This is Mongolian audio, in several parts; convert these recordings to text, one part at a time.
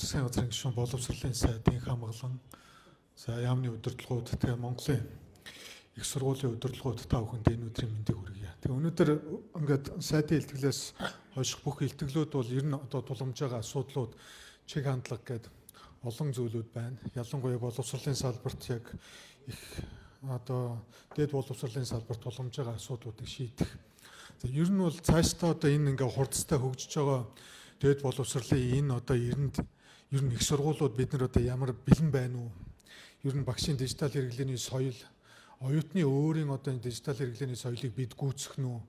Засгийн газрын гишүүн, боловсролын сайд Инх Амгалан, за яамны удирдлагууд, тэгээ Монголын их сургуулийн удирдлагууд та бүхэнд энэ өдрийн мэндийг хүргье. Тэгээ өнөөдөр ингээд сайдын илтгэлээс хойших бүх илтгэлүүд бол ер нь одоо тулгамж байгаа асуудлууд чиг хандлага гэдэг олон зүйлүүд байна. Ялангуяа боловсролын салбарт яг их одоо дээд боловсролын салбарт тулгамж байгаа асуудлуудыг шийдэх. За ер нь бол цаашдаа одоо энэ ингээ хурдтай хөгжиж байгаа дээд боловсролын энэ одоо эрэнд ер нь их сургуулиуд бид нар одоо ямар бэлэн байна уу? Ер нь багшийн дижитал хэрэглээний соёл, оюутны өөрийн одоо энэ дижитал хэрэглээний соёлыг бид гүйцэх нь үү?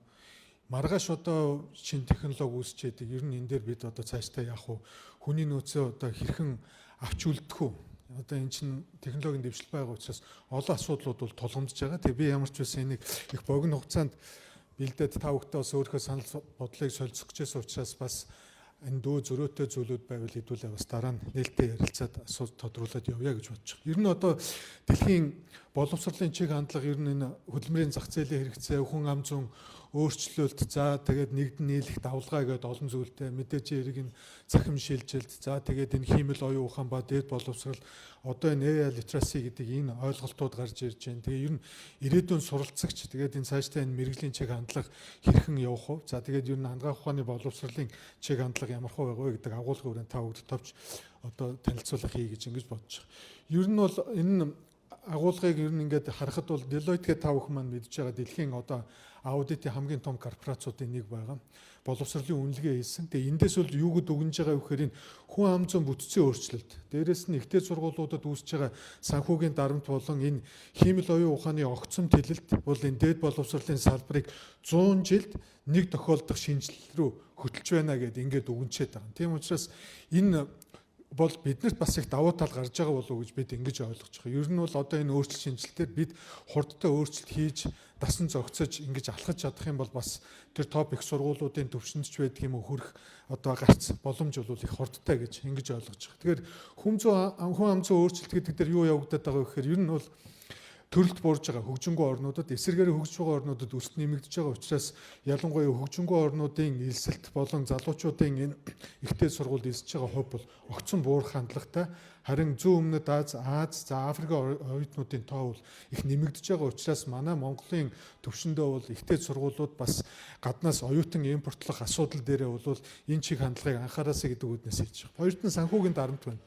Маргааш одоо шинэ технологи үүсч яадаг. Ер нь энэ дээр бид одоо цаашдаа яах вэ? Хүний нөөцөө одоо хэрхэн авч үлдэх үү? Одоо энэ чинь технологийн дэвшил байгаа учраас олон асуудлууд бол тулгамдж байгаа. Тэгээ би ямар ч байсан энийг их богино хугацаанд бэлдээд та бүхтэй бас өөрийнхөө санал бодлыг солилцох гэжсэн учраас бас энэ дүү зөрөөтэй зүйлүүд байвал хэдүүлээ бас дараа нь нээлттэй ярилцаад асуудал тодруулаад явъя гэж бодож байгаа. Ер нь одоо дэлхийн боловсролын чиг хандлага ер нь энэ хөдөлмөрийн зах зээлийн хэрэгцээ, хүн ам зүйн өөрчлөлт, за тэгээд нэгдэн нийлэх давлгаа гэдэг олон зүйлтэй мэдээж хэрэг энэ цахим шилжилт, за тэгээд энэ хиймэл оюун ухаан ба дээд боловсрол, одоо энэ AI literacy гэдэг энэ ойлголтууд гарч ирж байна. Тэгээ ер нь ирээдүйн суралцагч, тэгээд энэ цаашдаа энэ мэргэжлийн чиг хандлага хэрхэн явах вэ? За тэгээд ер нь хангаах ухааны боловсролын чиг хандлага ямар хөө байгаа вэ гэдэг агуулгын хүрээнд та бүгд товч одоо танилцуулга хий гэж ингэж бодож байгаа. Ер нь бол энэ агуулгыг ер нь ингээд харахад бол Deloitte гэх та бүхэн маань мэдж байгаа дэлхийн одоо аудитын хамгийн том корпорациудын нэг байгаа. Боловсролын үнэлгээ хийсэн. Тэгээ эндээс бол юу гэд өгнөж байгаа вэ гэхээр энэ хүн ам зүйн бүтцийн өөрчлөлт. Дээрээс нь ихтэй сургуулиудад үүсэж байгаа санхүүгийн дарамт болон энэ хиймэл оюун ухааны огцом тэлэлт бол энэ дээд боловсролын салбарыг 100 жилд нэг тохиолдох шинжилэл рүү хөтөлж байна гэдээ ингээд өгнчээд байгаа. Тийм учраас энэ бол биднэрт бас их давуу тал гарч байгаа болов уу гэж бид ингэж ойлгож байгаа. Ер нь бол одоо энэ өөрчлөлт шинжилэлтээр бид хурдтай өөрчлөлт хийж дасан зохицож ингэж алхаж чадах юм бол бас тэр топ их сургуулиудын төвшөнд ч байдаг юм уу хөрөх одоо гарц боломж бол их хурдтай гэж ингэж ойлгож байгаа. Тэгэхээр хүн ам зүйн өөрчлөлт гэдэг дээр юу явагдаад байгаа вэ гэхээр ер нь бол төрөлт буурж байгаа хөгжингүй орнуудад эсрэгээр хөгжиж байгаа орнуудад өсөлт нэмэгдэж байгаа учраас ялангуяа хөгжингүй орнуудын элсэлт болон залуучуудын энэ ихтэй сургуульд элсэж байгаа хувь бол огцон буурах хандлагатай. Харин зүүн өмнөд Аз, Аз, за Африк оюутнуудын тоо бол их нэмэгдэж байгаа учраас манай Монголын төвшөндөө бол ихтэй сургуулиуд бас гаднаас оюутан импортлох асуудал дээрээ бол энэ чиг хандлагыг анхаараасаа гэдэг үүднээс хэлж байгаа. Хоёрт нь санхүүгийн дарамт байна.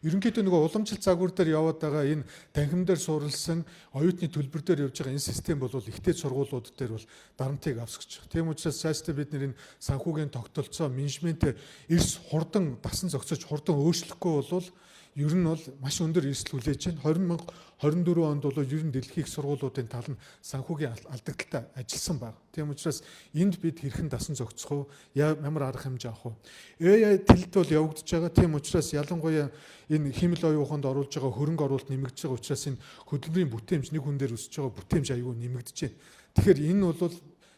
Ерөнхийдөө нөгөө уламжлалт загвар дээр яваад байгаа энэ танхим дээр суурилсан оюутны төлбөр дээр явж байгаа энэ систем бол ихтэй сургуулиуд дээр бол дарамтыг авсгаж байгаа. Тийм учраас цаашдаа бид нэр энэ санхүүгийн тогтолцоо, менежментээ эрс хурдан дасан зохицож хурдан өөрчлөхгүй бол ер нь бол маш өндөр эрсдэл хүлээж байна. 2024 онд бол ер нь дэлхийн их сургуулиудын тал нь санхүүгийн алдагдaltaй ажилласан байна. Тийм учраас энд бид хэрхэн дасан зохицох вэ? Ямар арга хэмжээ авах вэ? AI тэлд бол явагдаж байгаа. Тийм учраас ялангуяа энэ хиймэл оюун ухаанд оруулж байгаа хөрөнгө оруулалт нэмэгдэж байгаа учраас энэ хөдөлмөрийн бүтээмж нэг хүн дээр өсөж байгаа бүтээмж аюул нэмэгдэж байна. Тэгэхээр энэ бол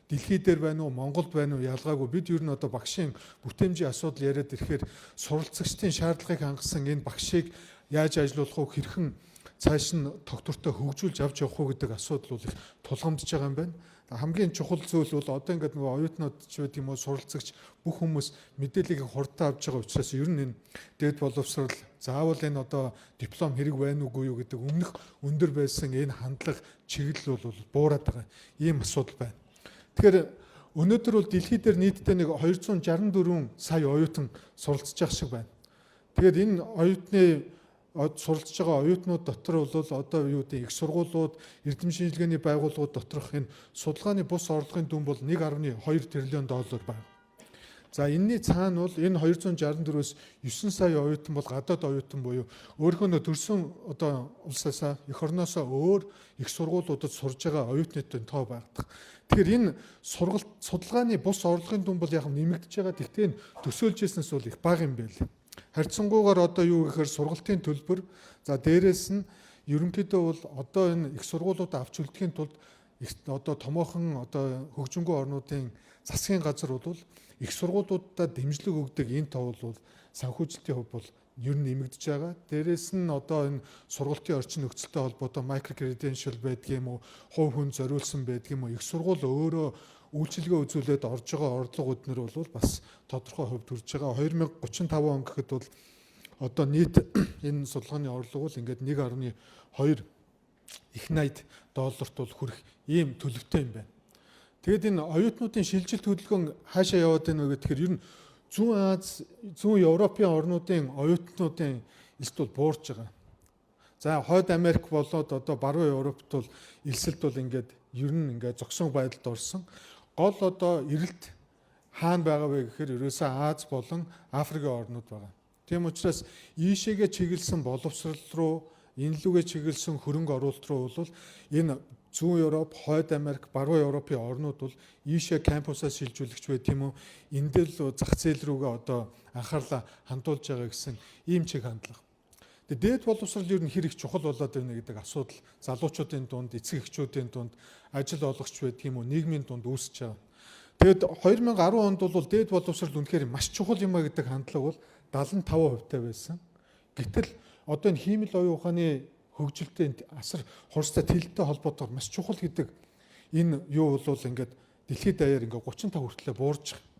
дэлхий дээр байна уу, Монголд байна уу ялгаагүй бид ер нь одоо багшийн бүтээмжийн асуудал яриад ирэхээр суралцагчдын шаардлагыг хангасан энэ багшийг яаж ажилуулах вэ, хэрхэн цааш нь тогтвортой хөгжүүлж авч явах уу гэдэг асуудал бол их тулгамдж байгаа юм байна. Хамгийн чухал зүйл бол одоо ингээд нөгөө оюутнууд ч байд юм уу суралцагч бүх хүмүүс мэдээллийг хурдтай авч байгаа учраас ер нь энэ дээд боловсрал заавал энэ одоо диплом хэрэг байна уугүй юу гэдэг өмнөх өндөр байсан энэ хандлага чиглэл бол буураад байгаа ийм асуудал байна. Тэгэхээр өнөөдөр бол дэлхий дээр нийтдээ нэг 264 сая оюутан суралцж байгаа шиг байна. Тэгэхээр энэ оюутны суралцж байгаа оюутнууд дотор бол одоо юу гэдэг их сургуулиуд, эрдэм шинжилгээний байгууллагууд доторх энэ судалгааны бус орлогын дүн бол 1.2 триллион доллар байна. За энэний цаана бол энэ 264-өөс 9 сая оюутан бол гадаад оюутан буюу өөрийнхөө нөө төрсэн одоо улсаасаа эх орноосоо өөр их сургуулиудад сурж байгаа оюутны тоо байдаг. Тэгэхээр энэ сургалт судалгааны бус орлогын дүн бол яг нэмэгдэж байгаа. Гэхдээ энэ төсөөлж ирснээс бол их бага юм байл. Харьцангуйгаар одоо юу гэхээр сургалтын төлбөр, за дээрэс нь ерөнхийдөө бол одоо энэ их сургуулиудаа авч үлдэхийн тулд их одоо томоохон одоо хөгжингүй орнуудын засгийн газар бол их сургуулиудад дэмжлэг өгдөг энэ тоо бол санхүүжилтийн хувьд бол ер нь нэмэгдэж байгаа. Дээрээс нь одоо энэ сургалтын орчин нөхцөлтэй холбоотой micro credential байдаг юм уу, хувь хүн зориулсан байдаг юм уу, их сургууль өөрөө үйлчилгээ үзүүлээд орж байгаа орлого өднөр бол бас тодорхой хувь төрж байгаа. 2035 он гэхэд бол одоо нийт энэ судалгааны орлого бол ингээд 1.2 их 80 долларт бол хүрэх ийм төлөвтэй юм байна. Тэгээд энэ оюутнуудын шилжилт хөдөлгөөн хаашаа яваад байна вэ гэхээр ер нь Зүүн Ази, Зүүн Европын орнуудын оюутнуудын элсэлт бол буурч байгаа. За, Хойд Америк болоод одоо Баруун Европт бол элсэлт бол ингээд ер нь ингээд зогсон байдалд орсон. Гол одоо эрэлт хаана байгаа вэ гэхээр ерөөсөө Ази болон Африкийн орнууд байгаа. Тийм учраас ийшээгээ чиглэсэн боловсрол руу, энэ лүүгээ чиглэсэн хөрөнгө оруулалт руу бол энэ Зүүн Европ, Хойд Америк, Баруун Европын орнууд бол ийшээ кампусаа шилжүүлэгч бай, тийм үү? Эндэл зах зээл рүүгээ одоо анхаарлаа хандуулж байгаа гэсэн ийм чиг хандлага. Тэгээ дээд боловсрол ер нь хэр их чухал болоод байна гэдэг асуудал залуучуудын дунд, эцэг эхчүүдийн дунд, ажил олгогч бай, тийм үү, нийгмийн дунд үүсэж байгаа. Тэгэд 2010 онд бол дээд боловсрол үнэхээр маш чухал юм а гэдэг хандлага бол 75% таа байсан. Гэтэл одоо энэ хиймэл оюун ухааны хөгжилтэй асар хурцтай тэлэлттэй холбоотойгоор маш чухал гэдэг энэ юу бол ингээд дэлхийд даяар ингээд 35 хүртлээр буурж байгаа.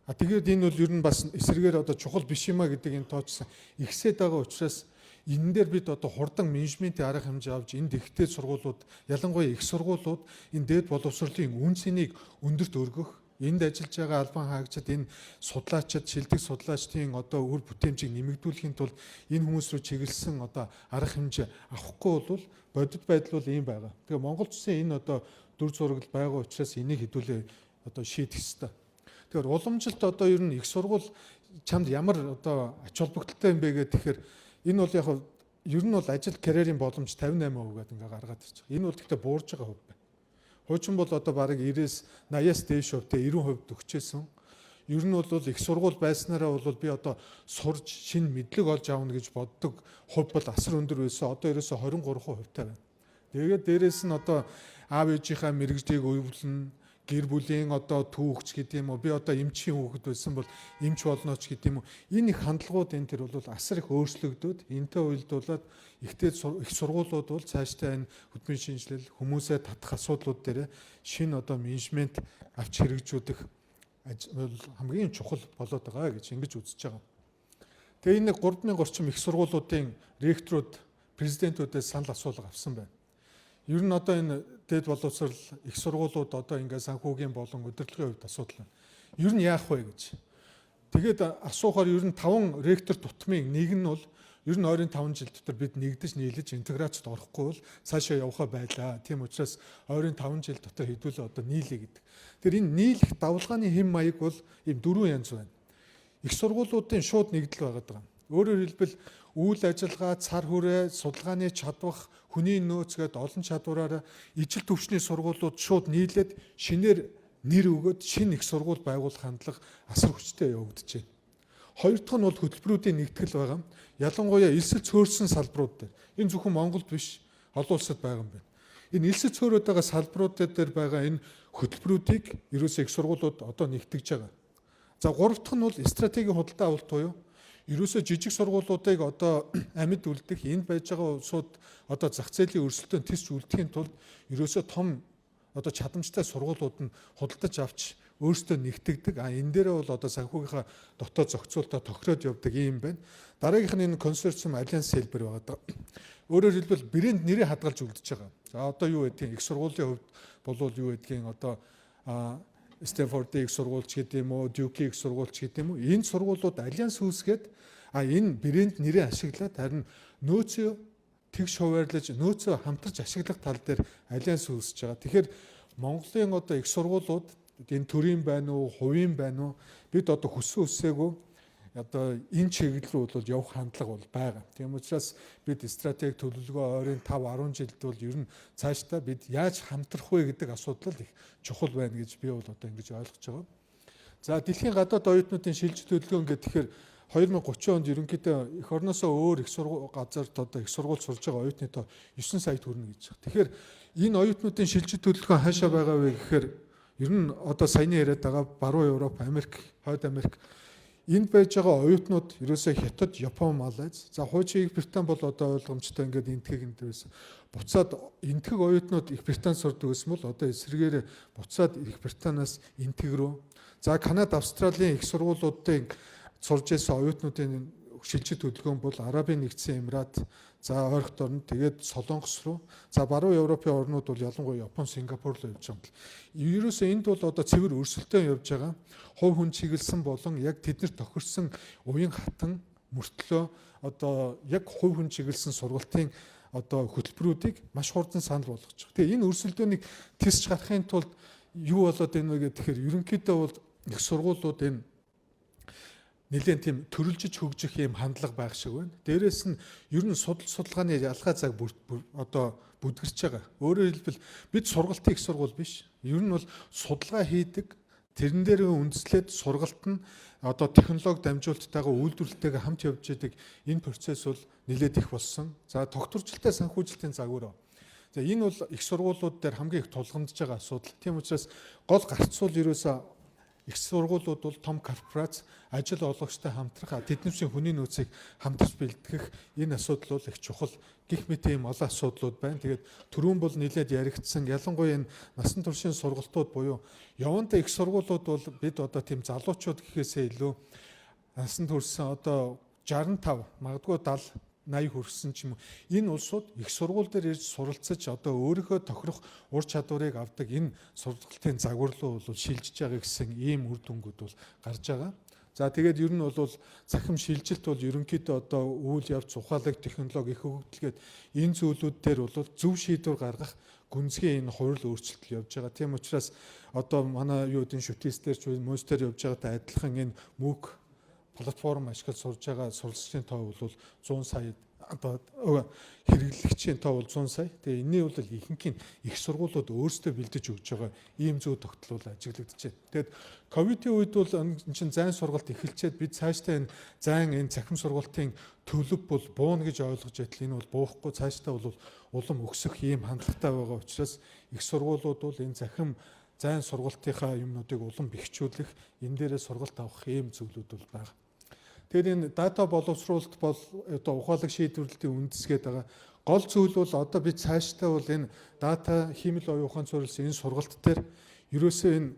А тэгээд энэ бол ер нь бас эсрэгээр одоо чухал биш юм а гэдэг энэ тооцсон ихсээд байгаа учраас энэ дээр бид одоо хурдан менежментийн арга хэмжээ авч, энд ихтэй сургуулиуд, ялангуяа их сургуулиуд энэ дээд боловсролын үн цэнийг өндөрт өргөх, энд ажиллаж байгаа албан хаагчид, энэ судлаачид, шилдэг судлаачдын одоо үр бүтээмжийг нэмэгдүүлэхийн тулд энэ хүмүүс рүү чиглэсэн одоо арга хэмжээ авахгүй бол бодит байдал бол ийм байгаа. Тэгээ Монгол улсын энэ одоо дүр зураг байгаа учраас энийг хэдүүлээ одоо шийдэх ёстой. Тэгэхээр уламжлалт одоо ер нь их сургууль чамд ямар одоо ач холбогдолтой юм бэ гэхээр энэ бол яг ер нь бол ажил карьерийн боломж 58% гэдэг ингээ гаргаад ирж байгаа. Энэ бол гэхдээ буурж байгаа хувь байна. Хуучин бол одоо бараг 90-ээс 80-аас дээш хувьтай 90% төгчээсэн. Ер нь бол их сургууль байснараа бол би одоо сурж шинэ мэдлэг олж авна гэж боддог хувь бол асар өндөр байсан. Одоо ерөөсө 23% тай байна. Тэгээд дээрэс нь одоо аав ээжийнхаа мэргэжлийг өвлөн, гэр бүлийн одоо түүхч гэдэг юм уу, би одоо эмчийн хүүхэд байсан бол эмч болно ч гэдэг юм уу, энэ их хандлагууд энэ төр бол асар их өөрчлөгдөөд, энтэй уялдуулаад ихтэй их сургуулиуд бол цаашдаа энэ хөдөлмөрийн шинжилэл, хүмүүсээ татах асуудлууд дээр шинэ одоо менежмент авч хэрэгжүүлэх хамгийн чухал болоод байгаа гэж ингэж үзэж байгаа. Тэгээ энэ 3000 орчим их сургуулиудын ректорууд, президентүүдээс санал асуулга авсан байна. Ер нь одоо энэ дээд боловсрол, их сургуулиуд одоо ингээ санхүүгийн болон удирдлагын хувьд асуудал байна. Ер нь яах вэ гэж. Тэгээд асуухаар ер нь 5 ректор тутмын нэг нь бол ер нь ойрын 5 жил дотор бид нэгдэж нийлэж интеграцид орохгүй бол цаашаа явахаа байлаа. Тийм учраас ойрын 5 жил дотор хэдүүлээ одоо нийлээ гэдэг. Тэр энэ нийлэх давлгааны хэм маяг бол ийм дөрвөн янз байна. Их сургуулиудын шууд нэгдэл байгаад байгаа. Өөрөөр хэлбэл үйл ажиллагаа, цар хүрээ, судалгааны чадвах, хүний нөөц гээд олон чадвараараа ижил түвшний сургуулиуд шууд нийлээд шинээр нэр өгөөд шинэ их сургууль байгуулах хандлага асар хүчтэй явагдаж байна. Хоёр дахь нь бол хөтөлбөрүүдийн нэгтгэл байгаа. Ялангуяа элсэл цөөрсөн салбарууд дээр. Энэ зөвхөн Монголд биш, олон улсад байгаа юм байна. Энэ элсэл цөөрөөд байгаа салбарууд дээр байгаа энэ хөтөлбөрүүдийг ерөөсөө их сургуулиуд одоо нэгтгэж байгаа. За, гурав дахь нь бол стратегийн худалдаа авалт буюу ерөөсөө жижиг сургуулиудыг одоо амьд үлдэх, энд байж байгаа улсууд одоо зах зээлийн өрсөлдөөнд тэсч үлдэхийн тулд ерөөсөө том одоо чадамжтай сургуулиуд нь худалдаж авч өөрсдөө нэгтгэдэг. А энэ дээрээ бол одоо санхүүгийнхаа дотоод зохицуултаа тохироод явдаг юм байна. Дараагийнх нь энэ консорциум альянс хэлбэр байгаа. Өөрөөр хэлбэл брэнд нэрээ хадгалж үлдэж байгаа. За, одоо юу гэдгийг их сургуулийн хувьд болвол юу гэдгийг одоо Стэнфордын их сургуульч гэдэг юм уу, Дюкийн их сургуульч гэдэг юм уу. Энэ сургуулиуд альянс үүсгээд, а энэ брэнд нэрээ ашиглаад, харин нөөцөө тэгш хуваарлаж, нөөцөө хамтарч ашиглах тал дээр альянс үүсэж байгаа. Тэгэхээр Монголын одоо их сургуулиуд энэ төрийн байна уу, хувийн байна уу, бид одоо хүссэн үсээгүй одоо энэ чиглэл рүү бол явах хандлага бол байгаа. Тийм учраас бид стратеги төлөвлөгөө ойрын 5 10 жилд бол ер нь цаашдаа бид яаж хамтрах вэ гэдэг асуудал их чухал байна гэж би бол одоо ингэж ойлгож байгаа. За, дэлхийн гадаад оюутнуудын шилжих төлөвлөгөө ингээд тэгэхээр 2030 онд ерөнхийдөө эх орноосоо өөр их сургууль газарт одоо их сургууль сурж байгаа оюутны тоо 9 сая хүрнэ гэж байна. Тэгэхээр энэ оюутнуудын шилжих төлөвлөгөө хаашаа байгаа вэ гэхээр ер нь одоо саяны яриад байгаа Баруун Европ, Америк, Хойд Америк энд байж байгаа оюутнууд ерөөсөө Хятад, Япон, Малайз. За, хуучин Их Британи бол одоо ойлгомжтой ингээд Энэтхэг энэ байсан. Буцаад Энэтхэг оюутнууд Их Британд сурдаг гэсэн бол одоо эсрэгээр буцаад Их Британаас Энэтхэг рүү. За, Канада, Австралийн их сургуулиудын сурж байсан оюутнуудын шилжит хөдөлгөөн бол Арабын Нэгдсэн Эмират, за ойрхот орнд, тэгээд Солонгос руу, за баруун Европын орнууд бол ялангуяа Япон, Сингапур руу явж байгаа юм бэл. Ерөөсөө энд бол одоо цэвэр өрсөлдөөн явж байгаа. Хувь хүн чиглэсэн болон яг тэднэр тохирсон уян хатан мөртлөө одоо яг хувь хүн чиглэсэн сургалтын одоо хөтөлбөрүүдийг маш хурдан санал болгож байгаа. Тэгээ энэ өрсөлдөөнийг тисч гарахын тулд юу болоод байна вэ гэхээр ерөнхийдөө бол их сургуулиуд энэ нэлээд тийм төрөлжиж хөгжих юм хандлага байх шиг байна. Дээрээс нь ер нь судал судалгааны ялгаа цаг одоо бүдгэрч байгаа. Өөрөөр хэлбэл, бид сургалтын их сургууль биш. Ер нь бол судалгаа хийдэг, тэрэн дээр үндэслээд сургалт нь одоо технологи дамжуулттайгаа, үйлдвэрлэлтэйгээ хамт явж идэг энэ процесс бол нэлээд их болсон. За, тогтворжилттай санхүүжилтийн загвар. За, энэ бол их сургуулиуд дээр хамгийн их тулгамдж байгаа асуудал. Тийм учраас гол гарцуул ерөөсөө их сургуулиуд бол том корпорац, ажил олгогчтой хамтрах, тэднийхээ хүний нөөцийг хамтарч бэлтгэх энэ асуудал бол их чухал гэх мэт ийм олон асуудлууд байна. Тэгээд түрүүн бол нэлээд яригдсан, ялангуяа энэ насан туршийн сургалтууд буюу явандаа их сургуулиуд бол бид одоо тийм залуучууд гэхээсээ илүү насан турсан одоо 65, магадгүй 70, 80 хүрсэн ч юм уу, энэ улсууд их сургууль дээр ирж суралцаж одоо өөрийнхөө тохирох ур чадварыг авдаг энэ сургалтын загвар руу бол шилжиж байгаа гэсэн ийм үр дүнгууд бол гарч байгаа. За, тэгээд ер нь бол цахим шилжилт бол ерөнхийдөө одоо үйл явц, ухаалаг технологи их хөгжлөгээд энэ зүйлүүд дээр бол зөв шийдвэр гаргах гүнзгий энэ хувирал өөрчлөлт явж байгаа. Тийм учраас одоо манай юу гэдэг шүтээс дээр ч мөс дээр явж байгаатай адилхан энэ MOOC платформ ашиглаж сурж байгаа суралцчдын тоо бол 100 сая, одоо хэрэглэгчийн тоо бол 100 сая. Тэгээ энэний бол ихэнх нь их сургуулиуд өөрсдөө бэлдэж өгч байгаа ийм зөв тогтол бол ажиглагдаж байна. Тэгээд ковидын үед бол энэ чинь зайн сургалт эхэлчихэд бид цаашдаа энэ зайн, энэ цахим сургалтын төлөв бол бууна гэж ойлгож байтал энэ бол буухгүй, цаашдаа бол улам өксөх ийм хандлагатай байгаа учраас их сургуулиуд бол энэ цахим зайн сургалтынхаа юмнуудыг улам бэхжүүлэх, энэ дээрээ сургалт авах ийм зүйлүүд бол байгаа. Тэгэхээр энэ дата боловсруулалт бол одоо ухаалаг шийдвэрлэлтийн үндэс гэдэг байгаа. Гол зүйл бол одоо би цаашдаа бол энэ дата, хиймэл оюун ухаан суурилсан энэ сургалт дээр ерөөсөө энэ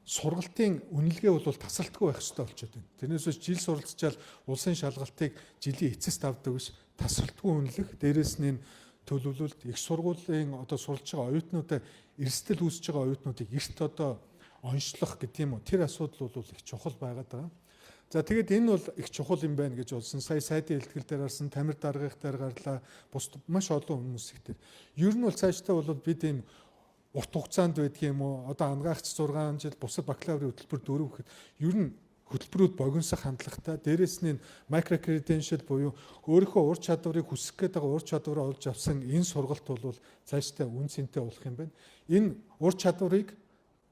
сургалтын үнэлгээ бол тасралтгүй байх ёстой болчиход байна. Тэрнээс биш жил суралцчаал улсын шалгалтыг жилийн эцэст авдаг биш, тасралтгүй үнэлэх. Дээрээс нь энэ төлөвлөлт, их сургуулийн одоо суралж байгаа оюутнуудаа, эрсдэл үүсэж байгаа оюутнуудыг эрт одоо онцлох гэдэг юм уу. Тэр асуудал бол их чухал байгаад байгаа. За, тэгээд энэ бол их чухал юм байна гэж бодсон. Сая сайдын илтгэл дээр гарсан, Тамир даргах дээр гарлаа. Бус маш олон хүмүүс их дээр. Ер нь бол цаашдаа бол бид ийм урт хугацаанд байдаг юм уу? Одоо ангаагч 6 жил, бусад бакалаврын хөтөлбөр 4 гэхэд ер нь хөтөлбөрүүд богиносох хандлагатай. Дээрээс нь micro credential буюу өөрийнхөө ур чадварыг, хүсэх гээд байгаа ур чадвараа олж авсан энэ сургалт бол цаашдаа үн цэнтэй болох юм байна. Энэ ур чадварыг,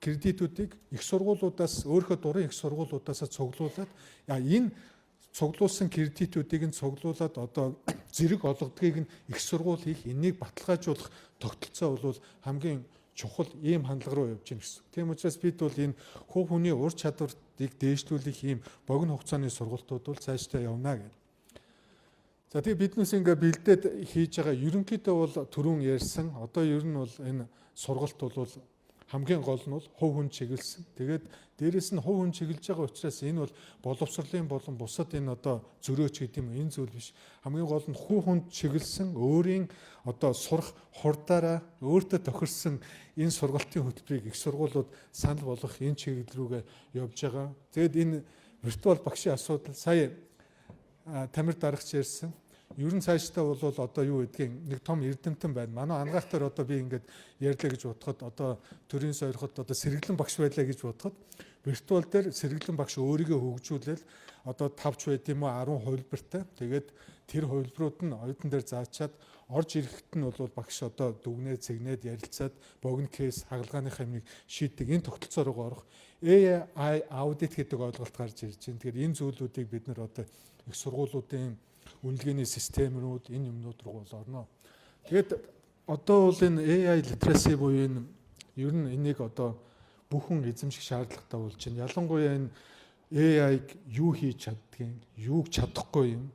кредитүүдийг их сургуулиудаас, өөрийнхөө дурын их сургуулиудаас цуглуулад, энэ цуглуулсан кредитүүдийг нь цуглуулад одоо зэрэг олгодгийг нь их сургууль хийх, энийг баталгаажуулах тогтолцоо бол хамгийн чухал ийм хандлага руу явж байна гэсэн. Тийм учраас бид бол энэ хувь хүний ур чадварыг дээшлүүлэх ийм богино хугацааны сургалтууд бол цаашдаа явна гэдэг. За, тэгээ биднээс ингээ бэлдээд хийж байгаа ерөнхийдөө бол түрүүн ярьсан, одоо ер нь бол энэ сургалт бол хамгийн гол нь бол хувь хүн чиглэсэн. Тэгээд дээрэс нь хувь хүн чиглэж байгаа учраас энэ бол боловсролын болон бусад энэ одоо зөрөөч гэдэг юм, энэ зүйл биш. Хамгийн гол нь хувь хүн чиглэсэн, өөрийн одоо сурах хурдаараа өөртөө тохирсон энэ сургалтын хөтөлбөрийг их сургуулиуд санал болгох энэ чиглэл рүүгээ явж байгаа. Тэгээд энэ виртуал багшийн асуудал сая Тамир дарагч ярьсан. Ер нь цаашдаа бол одоо юу гэдгийг нэг том эрдэмтэн байна. Манай ангаах дээр одоо би ингээд ярьлаа гэж бодоход, одоо төрийн сойроход одоо сэргэлэн багш байлаа гэж бодоход, виртуал дээр сэргэлэн багш өөрийгөө хөгжүүлэл одоо 5 ч байд юм уу, 10 хувилбартай. Тэгээд тэр хувилбарууд нь оюутан дээр заачаад орж ирэхэд нь бол багш одоо дүгнээ цэгнээд ярилцаад богино case, хагалгааныхаа юмыг шийддэг энэ тогтолцоо руу орох, AI audit гэдэг ойлголт гарч ирж байна. Тэгэхээр энэ зүйлүүдийг бид нар одоо их сургуулиудын үнэлгээний системүүд, энэ юмнууд руу бол орно. Тэгээд одоо бол энэ AI literacy буюу энэ ер нь энийг одоо бүх хүн эзэмших шаардлагатай болж байна. Ялангуяа энэ AI-г юу хийж чаддгийг, юуг чадахгүй юм,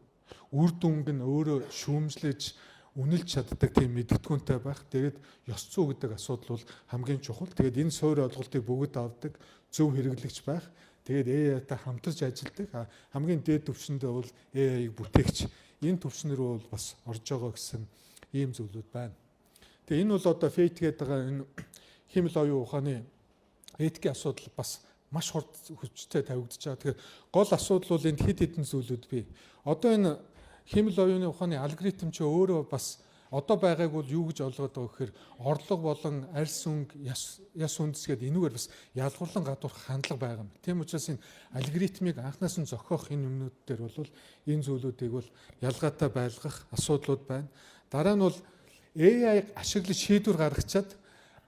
үр дүнг нь өөрөө шүүмжлэж, үнэлж чаддаг тийм мэдгэдэггүйнтэй байх. Тэгээд ёс зүй гэдэг асуудал бол хамгийн чухал. Тэгээд энэ суурь ойлголтыг бүгд авдаг, зөв хэрэглэгч байх. Тэгээд AI-тай хамтарч ажилладаг. Хамгийн дээд түвшиндээ бол AI-г бүтээгч энэ түвшин рүү бол бас орж байгаа гэсэн ийм зүйлүүд байна. Тэгээ энэ бол одоо FATE гэдэг байгаа энэ хиймэл оюун ухааны этикийн асуудал бас маш хурд хүчтэй тавигдаж байгаа. Тэгэхээр гол асуудал бол энд хэд хэдэн зүйлүүд бий. Одоо энэ хиймэл оюуны ухааны алгоритм чи өөрөө бас одоо байгааг бол юу гэж ойлгоод байгаа гэхээр орлого болон арьс өнгө, яс үндэс гэдэг энүүгээр бас ялгуурлан гадуурхах хандлага байгаа юм. Тийм учраас энэ алгоритмыг анханаас нь зохиох энэ юмнууд дээр бол энэ зүйлүүдийг бол ялгаатай байлгах асуудлууд байна. Дараа нь бол AI ашиглаж шийдвэр гаргачаад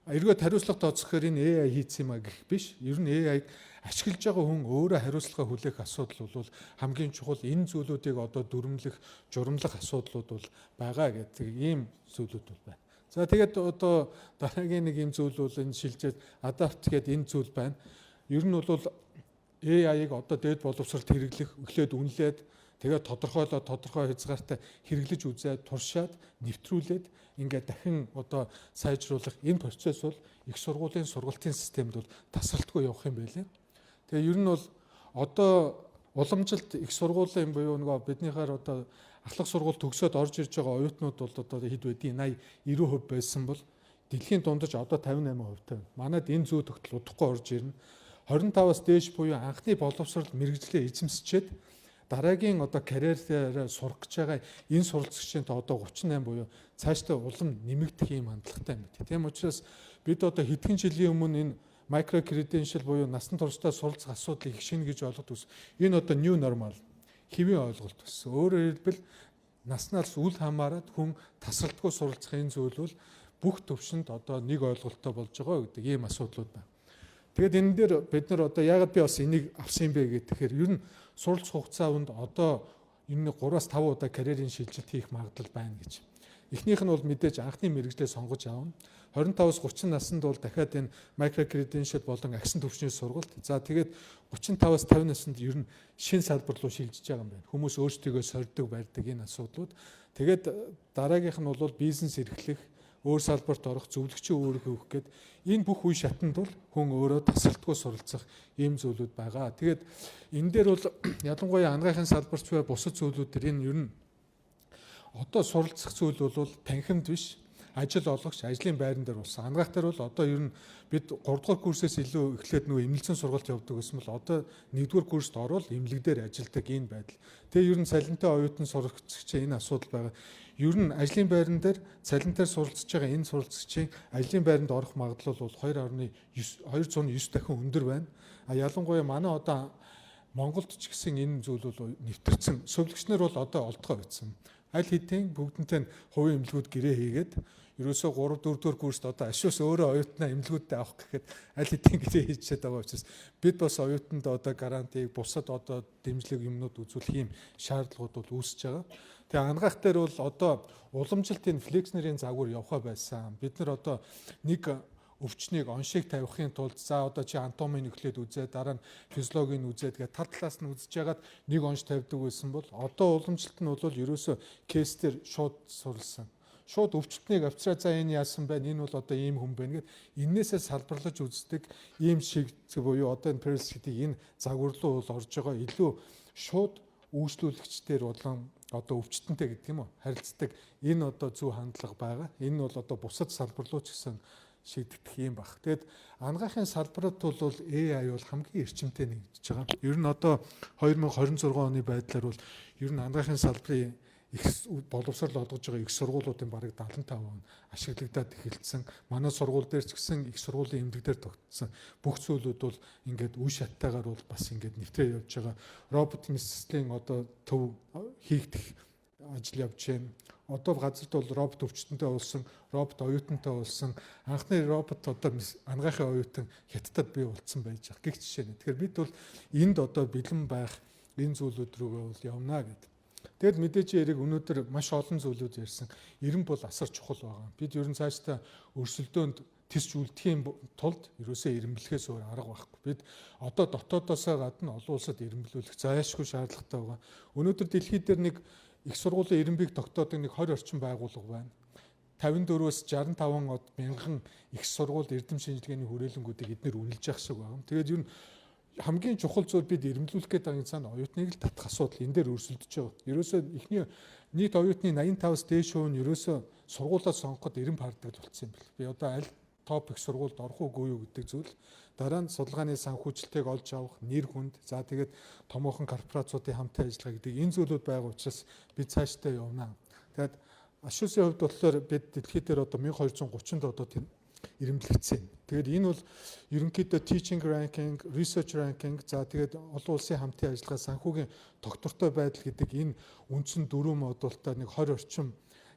эргээд хариуцлага тооцохоор энэ AI хийсэн юм а гэх биш. Ер нь AI-г ашиглаж байгаа хүн өөрөө хариуцлага хүлээх асуудал бол хамгийн чухал. Энэ зүйлүүдийг одоо дүрмлэх, журамлах асуудлууд бол байгаа гэдэг ийм зүйлүүд бол байна. За, тэгээд одоо дараагийн нэг ийм зүйл бол энэ шилжээд adapt гэдэг энэ зүйл байна. Ер нь бол AI-г одоо дээд боловсролд хэрэглэх, эхлээд үнэлээд, тэгээд тодорхойлоод, тодорхой хязгаартай хэрэглэж үзээд, туршаад, нэвтрүүлээд, ингээд дахин одоо сайжруулах энэ процесс бол их сургуулийн сургалтын системд бол тасралтгүй явах юм байлээ. Тэгээ ер нь бол одоо уламжилт их сургуулийн буюу нөгөө биднийхээр одоо ахлах сургууль төгсөөд орж ирж байгаа оюутнууд бол одоо хэд байдгийг 80 90% байсан бол дэлхийн дундаж одоо 58% та байна. Манайд энэ зүй тогтол удахгүй орж ирнэ. 25-аас дээш буюу анхны боловсрол мэргэжлээ эзэмсчээд дараагийн одоо карьераараа сурах гэж байгаа энэ суралцагчийн тоо одоо 38 буюу цаашдаа улам нэмэгдэх юм хандлагатай юм байна. Тийм учраас бид одоо хэдхэн жилийн өмнө энэ micro credential буюу насан туршдаа суралцах асуудлыг их шинэ гэж ойлгоод үс. Энэ одоо new normal, хэвийн ойлголт болсон. Өөрөөр хэлбэл, наснаас үл хамааран хүн тасралтгүй суралцах энэ зүйл бол бүх төвшөнд одоо нэг ойлголттой болж байгаа гэдэг ийм асуудлууд байна. Тэгээд энэ дээр бид нар одоо яагаад би бас энийг авсан юм бэ гэхээр ер нь суралцах хугацаанд одоо энэ 3-аас 5 удаа карьерийн шилжилт хийх магадлал байна гэж. Эхнийх нь бол мэдээж анхны мэргэжлээ сонгож авна. 25-аас 30 наснд бол дахиад энэ micro credential болон агсан түвшний сургалт. За, тэгээд 35-аас 50 наснд ер нь шинэ салбар руу шилжиж байгаа юм байна. Хүмүүс өөрсдийгөө сорьдог, барьдаг энэ асуудлууд. Тэгээд дараагийнх нь бол бизнес эрхлэх, өөр салбарт орох, зөвлөгчийн үүрэг өгөх гээд энэ бүх үе шатанд бол хүн өөрөө тасралтгүй суралцах ийм зүйлүүд байгаа. Тэгээд энэ дээр бол ялангуяа анагаахын салбарч бай, бусад зүйлүүд дээр энэ ер нь одоо суралцах зүйл бол танхимд биш, ажил олгогч, ажлын байран дээр болсон. Анагаах дээр бол одоо ер нь бид 3 дугаар курсээс илүү эхлээд нөгөө эмнэлзэн сургалт явдаг гэсэн бол одоо 1 дугаар курст орвол эмнэлэг дээр ажилладаг энэ байдал. Тэгээ ер нь цалинтай оюутан сурагч энэ асуудал байгаа. Ер нь ажлын байран дээр цалинтаар суралцж байгаа энэ суралцагчийн ажлын байранд орох магадлал бол 2.9 209 дахин өндөр байна. А ялангуяа манай одоо Монголд ч гэсэн энэ зүйл бол нэвтэрсэн. Сувилагч нар бол одоо олдгоо байсан. Аль хэдийн бүгдэнтэй нь хувийн эмнэлгүүд гэрээ хийгээд, ерөөсөө 3 4 дугаар курст одоо ашуус өөрөө оюутнаа эмнэлгүүдэд авах гэхэд аль хэдийн гэрээ хийчихэд байгаа учраас бид бас оюутанд одоо гарантиг, бусад одоо дэмжлэг юмнууд үзүүлэх юм шаардлагууд бол үүсэж байгаа. Тэгээ анагаах дээр бол одоо уламжилт энэ Флекснерийн загвар явхаа байсан. Бид нар одоо нэг өвчнийг оншийг тавихын тулд за одоо чи анатомийг эхлээд үзээ, дараа нь физиологийг үзээд тэгээ тал талаас нь үзэж ягаад нэг онш тавьдаг байсан бол одоо уламжлалт нь бол ерөөсөө case дээр шууд суралсан. Шууд өвчтнийг авчраа, за энэ яасан байна, энэ бол одоо ийм хүн байна гэд эннээсээ салбарлаж үздэг ийм шиг буюу одоо энэ Perls гэдэг энэ загвар руу бол орж байгаа, илүү шууд үйлчлүүлэгчдэр болон одоо өвчтөнтэй гэдэг юм уу харилцдаг энэ одоо зөв хандлага байгаа. Энэ нь бол одоо бусад салбар руу ч гэсэн шийдэгдэх юм баг. Тэгэд анагаахын салбарт бол AI бол хамгийн эрчимтэй нэгдэж байгаа. Ер нь одоо 2026 оны байдлаар бол ер нь анагаахын салбарын их боловсрол олгож байгаа их сургуулиудын бараг 75% нь ашиглагдаад эхэлсэн. Манай сургууль дээр ч гэсэн их сургуулийн эмнэлэг дээр тогтсон бүх зүйлүүд бол ингээд үе шаттайгаар бол бас ингээд нэвтрээ явж байгаа. Робот мэслийн одоо төв хийгдэх ажил явж байна. Одоо газарт бол робот өвчтөнтэй болсон, робот оюутантай болсон. Анхны робот одоо анагаахын оюутан Хятадд бий болцсон байж байгаа. Гэх жишээ нь. Тэгэхээр бид бол энд одоо бэлэн байх энэ зүйлүүд рүүгээ бол явна гэдэг. Тэгэд мэдээж яриг өнөөдөр маш олон зүйлүүд ярьсан. Эрен бол асар чухал байгаа. Бид ер нь цаашдаа өрсөлдөөнд тисч үлдэхийн тулд ерөөсөө эрэмблэхээс өөр арга байхгүй. Бид одоо дотоодоосоо гадна олон улсад эрэмблүүлэх зайлшгүй шаардлагатай байгаа. Өнөөдөр дэлхий дээр нэг их сургуулийн эрэмбийг тогтоодог нэг 20 орчим байгууллага байна. 54-өөс 65 мянган их сургууль эрдэм шинжилгээний хүрээлэнгүүдийг эднэр үнэлж явах шиг байна. Тэгээд ер нь Хамгийн чухал зүйл, бид эрэмблүүлэх гээд байгаа цаана оюутныг л татах асуудал энэ дээр өрсөлдөж байгаа. Ерөөсөө эхний нийт оюутны 85-аас дээш хувь нь ерөөсөө сургуулаа сонгоход эрэмб хардаг болчихсон юм бэл. Би одоо аль топ их сургуульд орох уугүй юу гэдэг зүйл, дараа нь судалгааны санхүүжилтийг олж авах, нэр хүнд, за тэгээд томоохон корпорациудын хамтын ажиллагаа гэдэг энэ зүйлүүд байгаа учраас бид цаашдаа явна. Тэгээд АШҮС-ийн хувьд болохоор бид дэлхий дээр одоо 1230-нд одоо тийм эрэмблэгдсэн. Тэгээд энэ бол ерөнхийдөө teaching ranking, research ranking, за тэгээд олон улсын хамтын ажиллагаа, санхүүгийн тогтвортой байдал гэдэг энэ үндсэн дөрвөн модултай нэг 20 орчим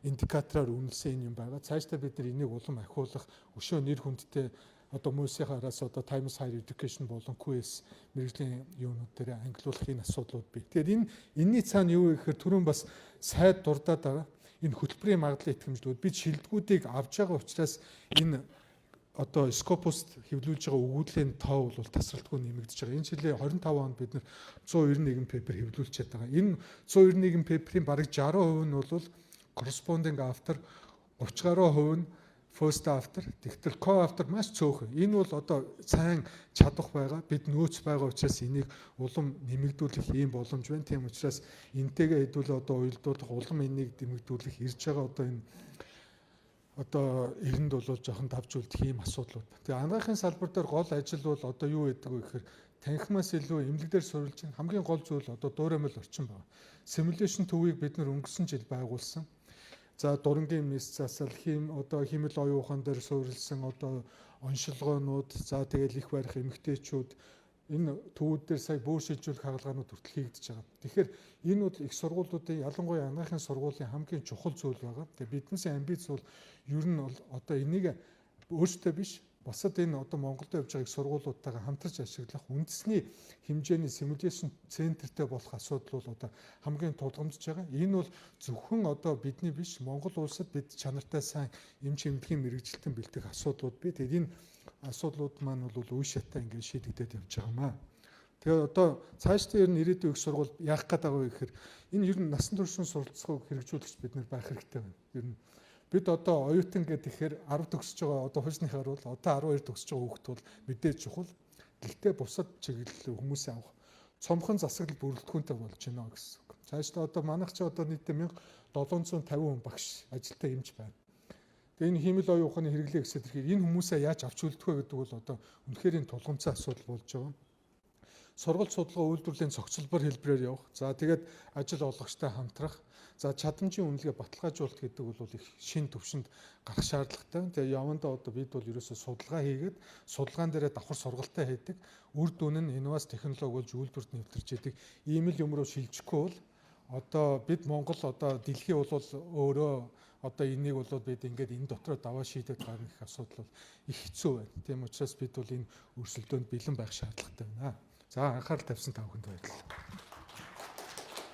индикатороор үнэлсэн энэ юм байгаа. Цаашдаа бид нар энийг улам ахиулах, өшөө нэр хүндтэй одоо MUIS-ийн араас одоо Times Higher Education болон QS мэргэжлийн юунууд дээр ангилуулах энэ асуудлууд бий. Тэгэхээр энэний цаана юу гэхээр түрүүн бас сайд дурдаад байгаа. Энэ хөтөлбөрийн магадлал итгэмжлүүд, бид шилдэгүүдийг авч байгаа учраас энэ одоо Scopus хэвлүүлж байгаа өгүүллийн тоо бол тасралтгүй нэмэгдэж байгаа. Энэ жилийн 25 онд бид нар 191 paper хэвлүүлчихэд байгаа. Энэ 191 paper-ийн бараг 60% нь бол corresponding author, 30 гаруй хувь нь first author, тэгтэл co-author маш цөөхөн. Энэ бол одоо сайн чадах байгаа. Бид нөөц байгаа учраас энийг улам нэмэгдүүлэх ийм боломж байна. Тийм учраас энтэйгээ хэдүүлээ одоо уялдуулах, улам энийг нэмэгдүүлэх, ирж байгаа одоо энэ одоо эрэнд бол жоохон давж үлдэх ийм асуудлууд. Тэгээ анагаахын салбар дээр гол ажил бол одоо юу гэдэг вэ гэхээр танхимаас илүү эмнэлэг дээр суурилж байна. Хамгийн гол зүйл одоо дуураймал орчин байна. Simulation төвийг бид нар өнгөрсөн жил байгуулсан. За, дурангийн мэс засал, хийм одоо хиймэл оюун ухаан дээр суурилсан одоо оншилгоонууд, за тэгэл их барих эмэгтэйчүүд, энэ төвүүд дээр сая бөөр шилжүүлэх хагалгаанууд хүртэл хийгдэж байгаа. Тэгэхээр энэ бол их сургуулиудын, ялангуяа анагаахын сургуулийн хамгийн чухал зүйл байгаа. Тэгээ биднээс амбиц бол ер нь бол одоо энийг өөрсдөө биш, бусад энэ одоо Монголд явж байгаа их сургуулиудтайгаа хамтарч ашиглах үндэсний хэмжээний simulation центртэй болох асуудал бол одоо хамгийн тулгамдж байгаа. Энэ бол зөвхөн одоо бидний биш, Монгол улсад бид чанартай сайн эмч эмнэлгийн мэргэжилтэн бэлтгэх асуудлууд бий. Тэгээд энэ асуудлууд маань бол үе шатаа ингээд шийдэгдээд явж байгаа юм аа. Тэгээд одоо цаашдаа ер нь ирээдүйн их сургууль яах гээд байгаа вэ гэхээр энэ ер нь насан туршийн суралцахыг хэрэгжүүлэгч бид нар байх хэрэгтэй байна. Ер нь бид одоо оюутан гэдэг ихээр 10 төгсөж байгаа, одоо хуучныхаар бол одоо 12 төгсөж байгаа хүүхэд бол мэдээж чухал. Гэхдээ бусад чиглэл хүмүүсээ авах цомхон засаглал бүрэлдэхүүнтэй болж байна гэсэн үг. Цаашдаа одоо манайх чи одоо нийтдээ 1750 хүн багш, ажилтаа, эмч байна. Тэгээ энэ хиймэл оюун ухааны хэрэглээ гэсэн тэрхээр энэ хүмүүсээ яаж авч үлдэх вэ гэдэг бол одоо үнэхээр энэ тулгамдсан асуудал болж байгаа. Сургалт, судалгаа, үйлдвэрлэлийн цогцлбор хэлбэрээр явах. За, тэгээд ажил олгогчтой хамтрах. За, чадамжийн үнэлгээ баталгаажуулалт гэдэг бол их шин төвшөнд гарах шаардлагатай. Тэгээ явандаа одоо бид бол ерөөсөө судалгаа хийгээд, судалгаан дээрээ давхар сургалтаа хийдэг. Үр дүн нь инновац технологи болж үйлдвэрт нэвтэрч идэг. Ийм л юм руу шилжихгүй бол одоо бид Монгол, одоо дэлхий бол өөрөө одоо энийг бол бид ингээд энэ дотроо даваа шийдээд гарна гэх асуудал бол их хэцүү байна. Тийм учраас бид бол энэ өрсөлдөөнд бэлэн байх шаардлагатай байна. За, анхаарал тавьсан та бүхэнд баярлалаа.